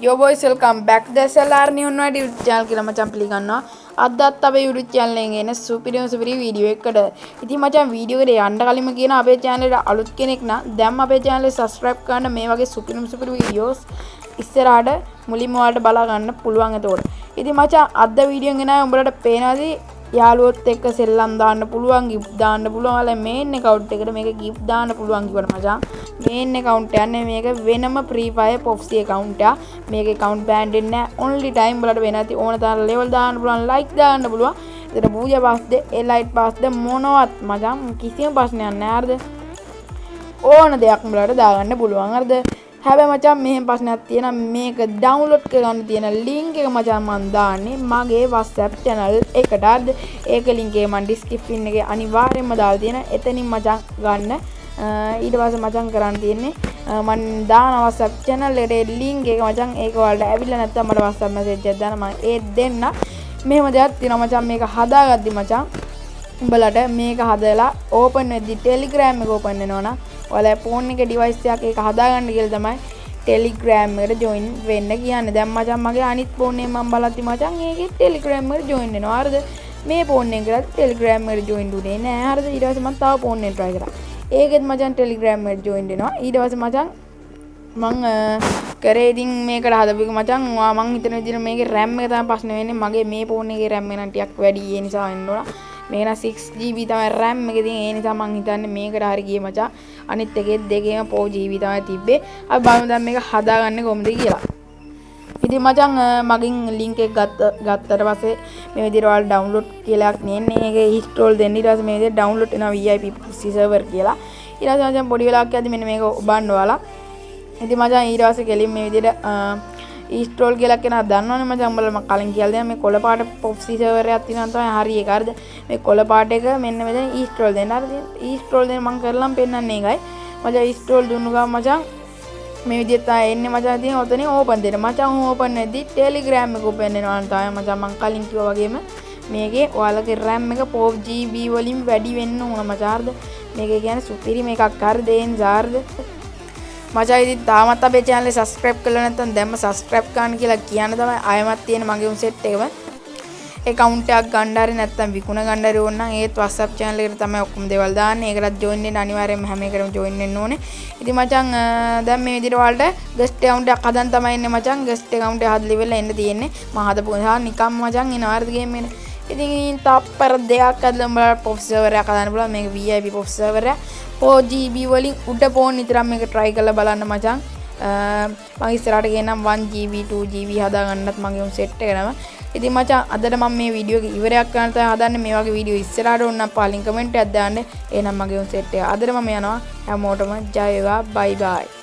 Yo boys, welcome back to the SLR New White YouTube channel කියලා මචං පිළිගන්නවා. අදත් අපේ YouTube channel එකෙන් එන සුපිරිම සුපිරි වීඩියෝ එකකට. ඉතින් මචං, වීඩියෝ එකට යන්න කලින්ම කියන, අපේ channel එකට අලුත් කෙනෙක් නම් දැන් අපේ channel එක subscribe කරන්න. මේ වගේ සුපිරිම සුපිරි වීඩියෝස් ඉස්සරහට මුලින්ම ඔයාලට බලා ගන්න පුළුවන් එතකොට. ඉතින් මචං, අද වීඩියෝ එකෙන් ගෙනාවේ උඹලට පේනවාද යාළුවොත් එක්ක සෙල්ලම් දාන්න පුළුවන්, ගිෆ්ට් දාන්න පුළුවන්. ඔයාලා මේන් ඇකවුන්ට් එකට මේක ගිෆ්ට් දාන්න පුළුවන් කිව්වට මචං, මේන් ඇකවුන්ට් එක නෙමෙයි, මේක වෙනම ෆ්‍රී ෆයර් පොප්සි ඇකවුන්ට් එකක්. මේක ඇකවුන්ට් බෑන් වෙන්නේ නැහැ. ඔන්ලි ටයිම් වලට වෙන ඇති ඕන තරම් ලෙවල් දාන්න පුළුවන්, ලයික් දාන්න පුළුවන්. ඒතර පූජා පාස්ද, එලයිට් පාස්ද, මොනවත් මචං කිසිම ප්‍රශ්නයක් නෑ, හරිද? ඕන දෙයක් උඹලට දාගන්න පුළුවන්, හරිද? හැබැයි මචං, මෙහෙම ප්‍රශ්නයක් තියෙනවා. මේක ඩවුන්ලෝඩ් කරගන්න තියෙන ලින්ක් එක මචං මං දාන්නේ මගේ WhatsApp channel එකට, හරිද? ඒක ලින්ක් එක මං ඩිස්ක්‍රිප්ෂන් එකේ අනිවාර්යයෙන්ම දාලා තියෙනවා. එතනින් මචං ගන්න. ඊට පස්සේ මචං කරන්න තියෙන්නේ මං දාන WhatsApp channel එකට ලින්ක් එක මචං. ඒක ඔයාලට ඇවිල්ලා නැත්තම් මට WhatsApp message එකක් දාන්න, මං ඒත් දෙන්න. මෙහෙම දෙයක් තියෙනවා මචං. මේක හදාගද්දි මචං, උඹලට මේක හදලා ඕපන් වෙද්දි Telegram එක ඕපන් වෙනවා නම්, ඔයාලා ෆෝන් එකේ ඩිවයිස් එකක් ඒක හදාගන්න කියලා තමයි Telegram එකට ජොයින් වෙන්න කියන්නේ. දැන් මචං, මගේ අනිත් ෆෝන් එකෙන් මම බලද්දි මචං, ඒකේ Telegram එකට ජොයින් වෙනවා. හරිද? මේ ෆෝන් එකකටත් Telegram එකට ජොයින් වුණේ නෑ. හරිද? ඊට පස්සේ මම තව ෆෝන් එකෙන් try කරා. ඒකෙත් මචං Telegram එකට ජොයින් වෙනවා. ඊට පස්සේ මචං මං කරේ ඉතින් මේකට හදපු එක මචං, මං හිතන විදිහට මේකේ RAM එක තමයි ප්‍රශ්න වෙන්නේ. මගේ මේ ෆෝන් එකේ RAM එක නම් ටිකක් වැඩි. ඒ නිසා වෙන්න ඕන. මේක නම් 6 GB තමයි RAM එක. ඉතින් ඒ නිසා මං හිතන්නේ මේකට හරි ගියේ මචං. අනිත් එකේ දෙකේම 4 GB තමයි තිබ්බේ. අපි බලමු දැන් මේක හදාගන්නේ කොහොමද කියලා. ඉතින් මචං, මගෙන් ලින්ක් එක ගත්තට පස්සේ මේ විදිහට ඔයාලා ඩවුන්ලෝඩ් කියලා එකක් නෙන්නේ. ඒක ඉන්ස්ටෝල් දෙන්න. ඊට පස්සේ මේ විදිහට ඩවුන්ලෝඩ් වෙනවා VIP server කියලා. ඊට පස්සේ මචං, පොඩි වෙලාවක් යද්දි මෙන්න මේක ඔබන්න ඔයාලා. ඉතින් මචං, ඊට පස්සේ කෙලින් මේ විදිහට ඉන්ස්ටෝල් කියලා කෙනා දන්නවනේ මචං. උඹලා මම කලින් කියලා දෙනවා, මේ කොළ පාට පොප්සි සර්වර් එකක් තියෙනවා තමයි හරි ඒක, හරිද? මේ කොළ පාට එක මෙන්න මෙතන ඉන්ස්ටෝල් දෙන්න, හරිද? ඉන්ස්ටෝල් දෙන්න මං කරලම් පෙන්නන්නේ ඒකයි මචං. ඉන්ස්ටෝල් දුන්නු ගමන් මචං මේ විදිහට තමයි එන්නේ මචං. ඉතින් ඔතනින් ඕපන් දෙන්න මචං. ඕපන් වෙද්දි ටෙලිග්‍රෑම් එක ඕපන් වෙනවා තමයි මචං. මං කලින් කිව්වා වගේම මේකේ ඔයාලගේ RAM එක 4 GB වලින් වැඩි වෙන්න ඕන මචං, හරිද? මේක කියන්නේ සුපිරිම එකක්, හරිද? ඒ නිසා, හරිද මචං, ඉතින් තාමත් අපේ channel එක subscribe කරලා නැත්නම් දැන්ම subscribe කරන්න කියලා කියන්න තමයි ආයෙමත් තියෙන මගේ උන් සෙට් එකම. ඇකවුන්ට් එකක් ගන්න හරි නැත්නම් විකුණ ගන්න හරි ඕන නම් ඒත් WhatsApp channel එකට තමයි ඔක්කොම දේවල් දාන්නේ. ඒකටත් join වෙන්න අනිවාර්යයෙන්ම හැම එකටම join වෙන්න ඕනේ. ඉතින් මචං, දැන් මේ විදිහට ඔයාලට guest account එකක් හදන්න තමයි එන්නේ මචං. Guest account එක හදලා ඉවරලා එන්න තියෙන්නේ. මම හදපු නිසා නිකම්ම මචං එනවා, හරිද, ගේම් එකට. ඉතින් තප්පර 2ක් ඇතුළත උඹලට පොප් සර්වර් එකක් හදන්න පුළුවන්. මේක VIP pop server එක. 4 GB වලින් උඩ ෆෝන් විතරක් මේක try කරලා බලන්න මචං. මං ඉස්සරහට කියන්නම් 1 GB, 2 GB හදාගන්නත් මගේ උන් සෙට් එක නම. ඉතින් මචං, අදට මම මේ වීඩියෝ එක ඉවරයක් කරන්න තමයි හදන්නේ. මේ වගේ වීඩියෝ ඉස්සරහට ඕන නම් පහලින් කමෙන්ට් එකක් දාන්න. එහෙනම් මගේ උන් සෙට් එක අදට මම යනවා. හැමෝටම ජය වේවා, බයි බයි.